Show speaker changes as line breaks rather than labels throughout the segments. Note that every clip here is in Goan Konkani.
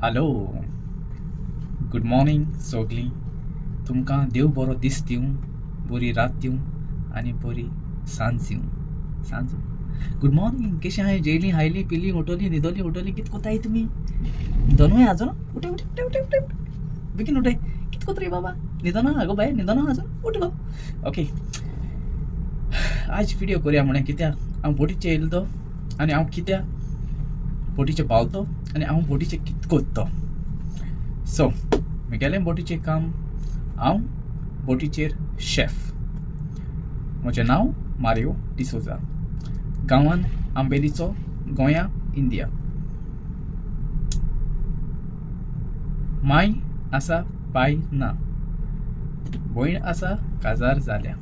हॅलो, गुड मॉर्निंग सगलीं. तुमकां देव बरो दीस दिवं, बरी रात दिवं आनी बरी सांज दिवं. सांज. Good morning. कशें आहाय? जेयलीं, खायलीं, पिलीं, उठोलीं, न्हिदोलीं, उठोलीं? कित कोताय तुमी? न्हिदोनूय आजून? उठय, उठय, उठय, उठय, उठय, बेगीन उठय. कित कोत रे बाबा? न्हिदोना? आगो बाय, न्हिदोना आजून? उठ गो. ओके, आज व्हिडिओ करया म्हणें कित्याक हांव बोटीचेर येयलो तो आनी हांव कित्याक बोटीचेर पावलो आनी हांव बोटीचेर कित कोत्तो. सो म्हगेलें बोटीचें काम, हांव बोटीचेर शेफ. म्हजें नांव मारियो डिसोजा, गांवान आंबेलीचो, गोंया, इंडिया. माय आसा, पाय ना. भयण आसा, काजार जाल्या.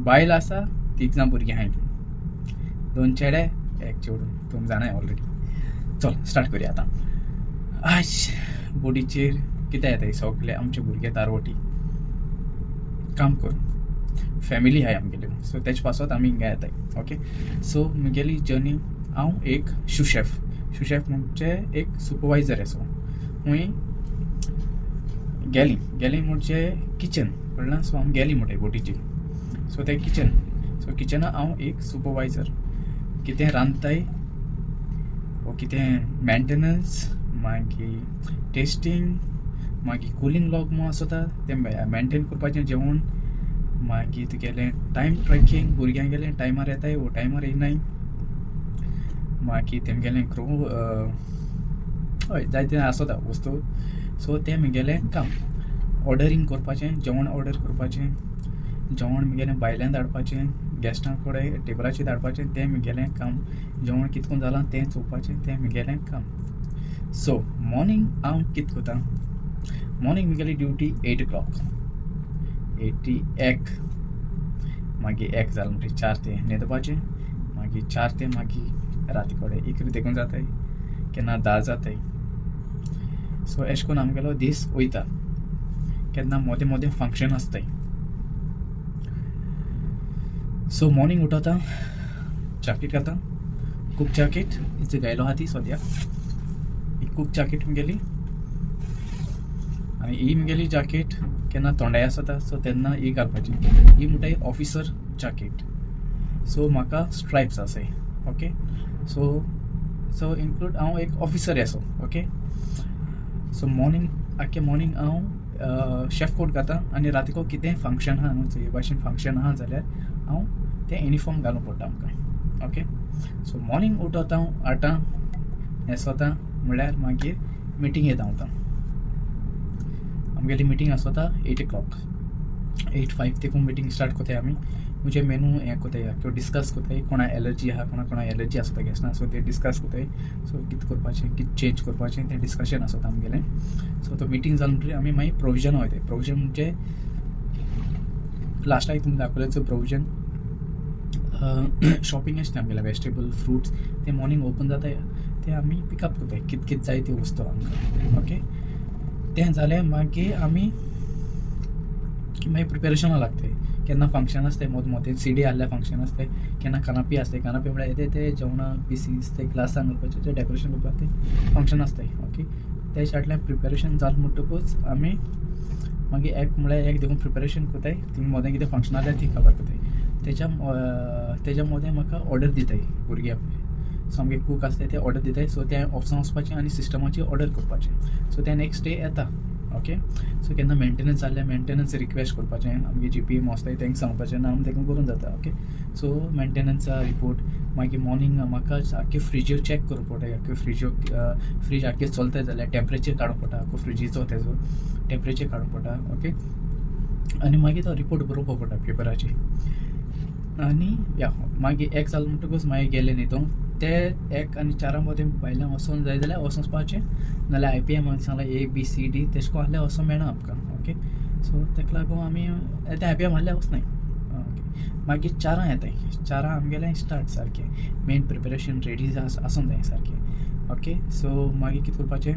बायल आसा, तिग जाण भुरगीं आहाय, दोन चेडे, एक चेडूं. तुमी जाणाय ऑलरेडी. चल, स्टार्ट करुया आतां. आज बोटीचेर कितें येताय, सगळे आमचे भुरगे तारवटी काम करून फॅमिली आहाय आमगेल्यो. सो तेजे पासत आमी हिंगा येताय. ओके, सो म्हगेली जर्नी, हांव एक शू शेफ. शू शेफ म्हणजे एक सुपरवायजर. असो खूंय गेली गेली म्हणजे किचन कळ्ळें. सो हांव गेली म्हणटाय बोटीची. सो तें किचन. सो किचना हांव एक सुपरवायजर. कितें रांदताय वो कितें मेंटेनन्स, मागीर टेस्टींग, मागीर कुलींग लॉग म्हूण आसता, तें मेंटेन करपाचें जेवण. मागीर तुगेलें टायम ट्रॅकिंग, भुरग्यांगेलें टायमार येताय वो टायमार येयनाय. मागीर तेमगेलें क्रू, हय, जायतें आसता वस्तू. सो तें म्हगेलें काम. ऑर्डरींग करपाचें, जेवण ऑर्डर करपाचें, जेवण म्हगेलें भायल्यान धाडपाचें, गेस्टां कडेन टेबलाचेर धाडपाचें, तें म्हगेलें काम. जेवण कितकोन जालां तें चोवपाचें, तें म्हगेलें काम. सो मॉर्निंग हांव कित करता? मॉर्निंग म्हगेली ड्युटी 8 o'clock, एटी एक. मागीर एक जालें म्हणटकीर 4 ते न्हिदपाचें. मागीर 4 ते मागीर राती कडेन 11 देखून जाताय, केन्ना 10 जाताय. सो अशें करून आमगेलो दीस वयता. केन्ना मोदें मोदें फंक्शन आसताय. सो मॉर्निंग उठोता, जाकीट घालता, कूक जाकीट हिच घायलो आहा ती सद्या. ही कूक जाकीट म्हगेली आनी ही म्हगेली जाकीट केन्ना थोंडाय आसता, सो तेन्ना ही घालपाची. ही म्हणटाय ऑफिसर जाकीट. सो म्हाका स्ट्रायप्स आसाय. ओके, सो सो इन्क्लूड हांव एक ऑफिसर असो. ओके, सो मॉर्निंग, आख्खे मॉर्निंग हांव शेफ कोट घाता आनी रातीको कितें फंक्शन आहा न्हू, हे भाशेन फंक्शन आहा जाल्यार हांव तें युनिफॉर्म घालूंक पडटा आमकां. ओके, सो मॉर्निंग उठोता हांव 8 न्हेसोता म्हणल्यार मागीर मिटींग धांवता. आमगेली मिटींग आसता 8 o'clock. 8:05 देखून मिटींग स्टार्ट कोताय आमी. म्हणजे मेनू हें कोताय किंवा डिस्कस कोताय, कोणा एलर्जी आहा, कोणा कोणा एलर्जी आसता गेस्टां. सो ते डिस्कस कोताय. सो कितें करपाचें, कितें चेंज करपाचें, तें डिस्कशन आसता आमगेलें. सो तो मिटींग जालें म्हणटकीर आमी मागीर प्रोविजन वयताय. प्रोविजन म्हणजे लास्टाक तुमी दाखयलें प्रोविजन शॉपिंग आसता आमगेलें. वेजिटेबल, फ्रुट्स ते मॉर्निंग ओपन जाता, ते आमी पिकअप करताय, कित कित जाय त्यो वस्तू आमकां. ओके, तें जालें मागीर आमी मागीर प्रिपेरेशना लागताय. केन्ना फंक्शन आसताय, मोद मोदें सिडी आहल्यार फंक्शन आसताय, केन्ना कानापी आसताय. कानापी म्हळ्यार येते ते जेवणा पिसीस, ते ग्लासान घालपाचे, ते डेकोरेशन करपाक ते फंक्शन आसताय. ओके, ते फाटल्यान प्रिपेरेशन जालें म्हणटकूच आमी मागीर एक म्हळ्यार एक देखून प्रिपेरेशन करताय. थिंग मोदें कितें फंक्शन आहल्यार ती खबर करताय. तेज्या तेज्या मोदें म्हाका ऑर्डर दिताय भुरगे आपले. सो आमगे कूक आसताय, ते ऑर्डर दिताय. सो तें ऑफिसान वचपाचें आनी सिस्टमाचेर ऑर्डर करपाचें. सो तें नेक्स्ट डे येता. ओके, सो केन्ना मेंटेनन्स जाल्यार मेंटेनन्स रिक्वेस्ट करपाचें. आमगे जी पी एम आसताय, तांकां सांगपाचें ना, आमी तांकां करून जाता. ओके, सो मेंटेनन्सा रिपोर्ट. मागीर मॉर्निंग म्हाका आख्खे फ्रिज्यो चॅक करूंक पडटा. आख्खे फ्रिज्यो, फ्रीज आख्खे चलता जाल्यार टेम्परेचर काडूंक पडटा. आख्खो फ्रिजीचो तेजो टेम्परेचर काडूंक पडटा. ओके, आनी मागीर तो रिपोर्ट बरोवपाक पडटा पेपराचेर. आनी या, मागीर एक जालें म्हणटकूच मागीर गेले न्हिदोंक. ते 1 आनी 4 मदें भायल्यान वचोंक जाय जाल्यार वचोन वचपाचें, नाल्यार I P एमान सांगलां ए बी सी डी, तेशें कोन्न आहल्यार वचोंक मेळना आमकां. ओके, सो तेका लागून आमी ते I P M आहल्यार वचनाय. ओके, मागीर 4 येताय. 4 आमगेलें स्टार्ट सारकें. मेन प्रिपेरेशन रेडी आसूंक जाय सारकें. ओके, सो मागीर कितें करपाचें?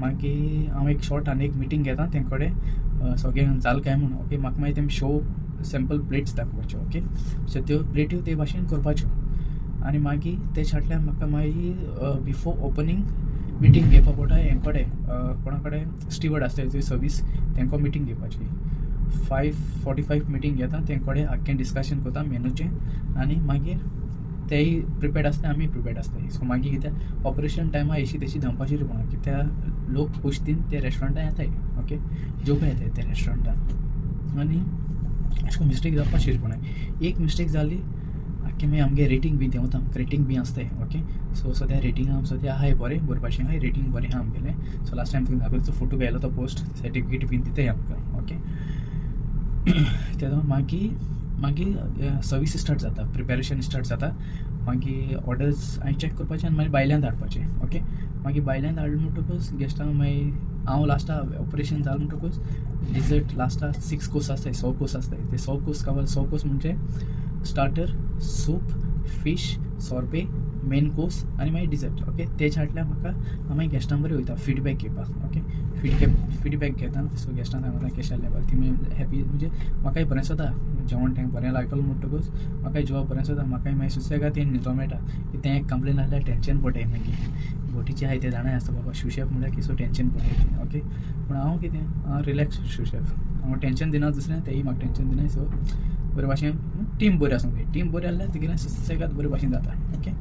मागीर हांव एक शॉर्ट आनी एक मिटींग घेता तें कडेन सगळें जालें काय म्हूण. ओके, म्हाका मागीर तेमी शो सॅम्पल प्लेट्स दाखोवपाच्यो. ओके, सो त्यो प्लेट्यो ते भाशेन करपाच्यो आनी मागीर ते फाटल्यान म्हाका मागीर बिफोर ओपनींग मिटींग घेवपा पडटा हें कडेन, कोणा कडेन, स्टिवर्ड आसता थंय सर्वीस, तांकां मिटींग घेवपाची. 5:45 मिटींग घेता. तें कडेन आख्खें डिस्कशन करता मेनूचें आनी मागीर तेय प्रिपेर्ड आसता, आमी प्रिपेर्ड आसता. सो मागीर कितें, ऑपरेशन टायमार एशी तेशी धांवपाची पडना, कित्याक लोक पोश्तीन ते रेस्टॉरंटान येताय, ओके, जेवपा येताय ते रेस्टॉरंटान आनी अशें करून मिस्टेक जावपा शिर पडना. एक मिस्टेक जाली आख्खें मागीर आमगे रेटींग बी देंवता. आमकां रेटींग बी आसताय, ओके. सो सद्या रेटिंग आम सद्या आहाय बरें, बरे भाशेन आहाय रेटींग, बरें आहा आमगेलें. सो लास्ट टायम तुका दाखयलो फोटो बी आयलो तो पोस्ट, सर्टिफिकेट बीन दिताय आमकां, ओके. तेदो मागीर मागीर सर्वीस स्टार्ट जाता, प्रिपेरेशन स्टार्ट जाता. मागीर ऑर्डर्स हांवें चॅक करपाचें आनी मागीर भायल्यान धाडपाचें, ओके. मागीर भायल्यान धाडलें म्हणटकूच गेस्टांक मागीर हांव लास्टा ऑपरेशन जालें म्हणटकूच डिजर्ट लास्टा सिक्स कोर्स आसताय, स कोर्स आसताय. ते स कोर्स काबार, स कोर्स म्हणजे starter, soup, fish, sorbet, main course आनी मागीर डिजर्ट, ओके. तेच्या फाटल्यान म्हाका हांव मागीर गेस्टां बरें वयता फिडबॅक घेवपाक, ओके. फिडबॅक घेता. सो गेस्टां सांगता कशें जालें बरें, ती मागीर हॅपी, म्हणजे म्हाकाय बरें दिसता. जेवण तेंका बरें लागलें म्हणटकूच म्हाकाय जिवाक बरें दिसता. म्हाकाय मागीर सुसेगाद तें न्हिदो मेळटा. तें एक कंप्लेन आसल्यार टेंशन पडटाय. मागीर बोटीचें आहाय तें जाणाय आसता बाबा, शू शेफ म्हणल्यार कितलो टेंशन पडटाय तें, ओके. पूण हांव कितें, हांव रिलेक्स शू शेफ. हांव टेंशन दिना दुसऱ्यांक, तेय म्हाका टेंशन दिनाय. सो बरे भाशेन टीम बरी आसूंक जाय. टीम बरी आसल्यार तुगेलें सुसेगाद बरे भाशेन जाता, ओके.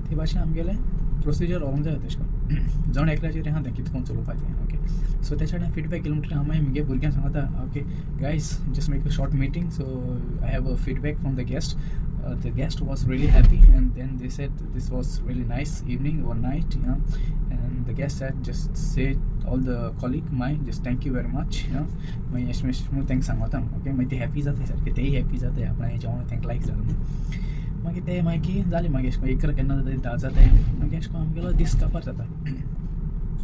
ते भाशेन आमगेलें प्रोसिजर व्हरोंक जाय तशें करून जण एकल्याचेर आहा तें कितें करून चलोवपाचें, ओके. सो तेच्या फाटल्यान फिडबॅक गेलो म्हणटकीर हांव मागीर म्हगे भुरग्यांक सांगता, "Okay guys, just make a short meeting. So I have a feedback from the guest. The guest was really happy and then they said this was really nice evening or night. And the guest said, just say all the colleague my just thank you very much." मागीर अशें अशें म्हणून तांकां सांगता, ओके. मागीर ते हॅपी जाताय सारके, तेय हॅपी जाताय, आपणाचें जेवण तांकां लायक जालें म्हणून. मागीर ते मागीर जालें. मागीर अशें करून 11 केन्ना जाता, 10 जाताय. मागीर अशें करून आमगेलो दीस काबार जाता.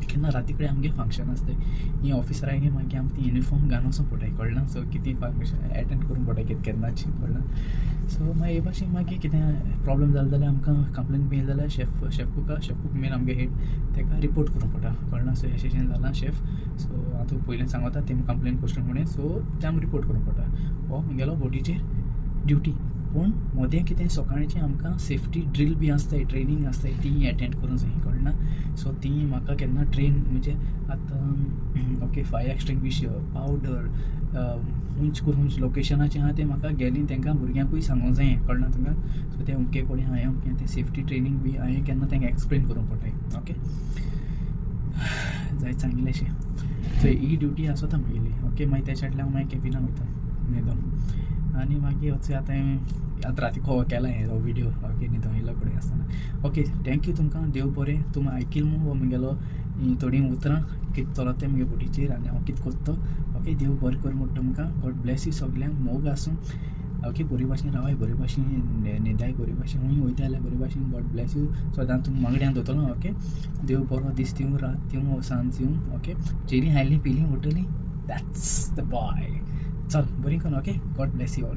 केन्ना राती कडेन आमगे फंक्शन आसताय ही ऑफिसरांगे, मागीर आमकां ती युनिफॉर्म घालून वचूंक पडटाय, कळना. सो कितें फंक्शन एटेंड करूंक पडटा कितें केन्नाची, कळना. सो मागीर हे भाशेन मागीर कितें प्रॉब्लम जालें जाल्यार, आमकां कंप्लेन बी येयली जाल्यार शेफ कुका, शेफ कूक मेन आमगे हेड, ताका रिपोर्ट करूंक पडटा, कळना. सो अशें अशें जालां शेफ, सो हांव तुका पयलीं सांगता, तेमी कंप्लेन करचे म्हणून. सो तें आमकां रिपोर्ट करूंक पडटा. हो म्हगेलो बोटीचेर ड्युटी. पूण मदें कितें सकाळचें आमकां सेफ्टी ड्रील बी आसताय, ट्रेनींग आसताय, तीय एटेंड करूंक जाय, कळना. सो ती म्हाका केन्ना ट्रेन म्हणजे आतां, ओके, फायर एक्सटिंग्विशर, पावडर, खंयच खंयच लोकेशनाचें आहा तें म्हाका गेलीं तांकां भुरग्यांकूय सांगूंक जायें, कळना तुमकां. सो तें अमके कडेन हांवें अमकें तें सेफ्टी ट्रेनींग बी हांवें केन्ना तांकां एक्सप्लेन करूंक पडटाय, ओके. जायत सांगिल्लें अशें. सो ही ड्युटी आसता म्हगेली, ओके. मागीर तेच्या फाटल्यान हांव मागीर कॅबिनाक वयता न्हिदोन आनी मागीर वचून आतां आतां राती खो केला हें हो विडियो, ओके, न्हिदोन येयलो कडेन आसतना. ओके, thank you तुमकां, देव बरें. तुमी आयकील मू हो म्हगेलो हीं थोडीं उतरां, कितें चलता तें म्हगे बोटीचेर आनी हांव कितें करता, ओके. देव बरें कर म्हणटा तुमकां. गॉड ब्लेस you सगल्यांक. मोग आसूं, ओके. बरे भाशेन रावाय, बरे भाशेन न्हिदाय, बरे भाशेन खंय वयता जाल्यार बरे भाशेन. गॉड ब्लेस you. सदां तुमकां वांगड्यान दवरतलो, ओके. देव बरो दीस दिवं, रात दिवं, सांज दिवं, ओके. जेलीं खायलीं पिलीं उरतलीं. That's the boy. चल बरी करून, okay. God bless you all.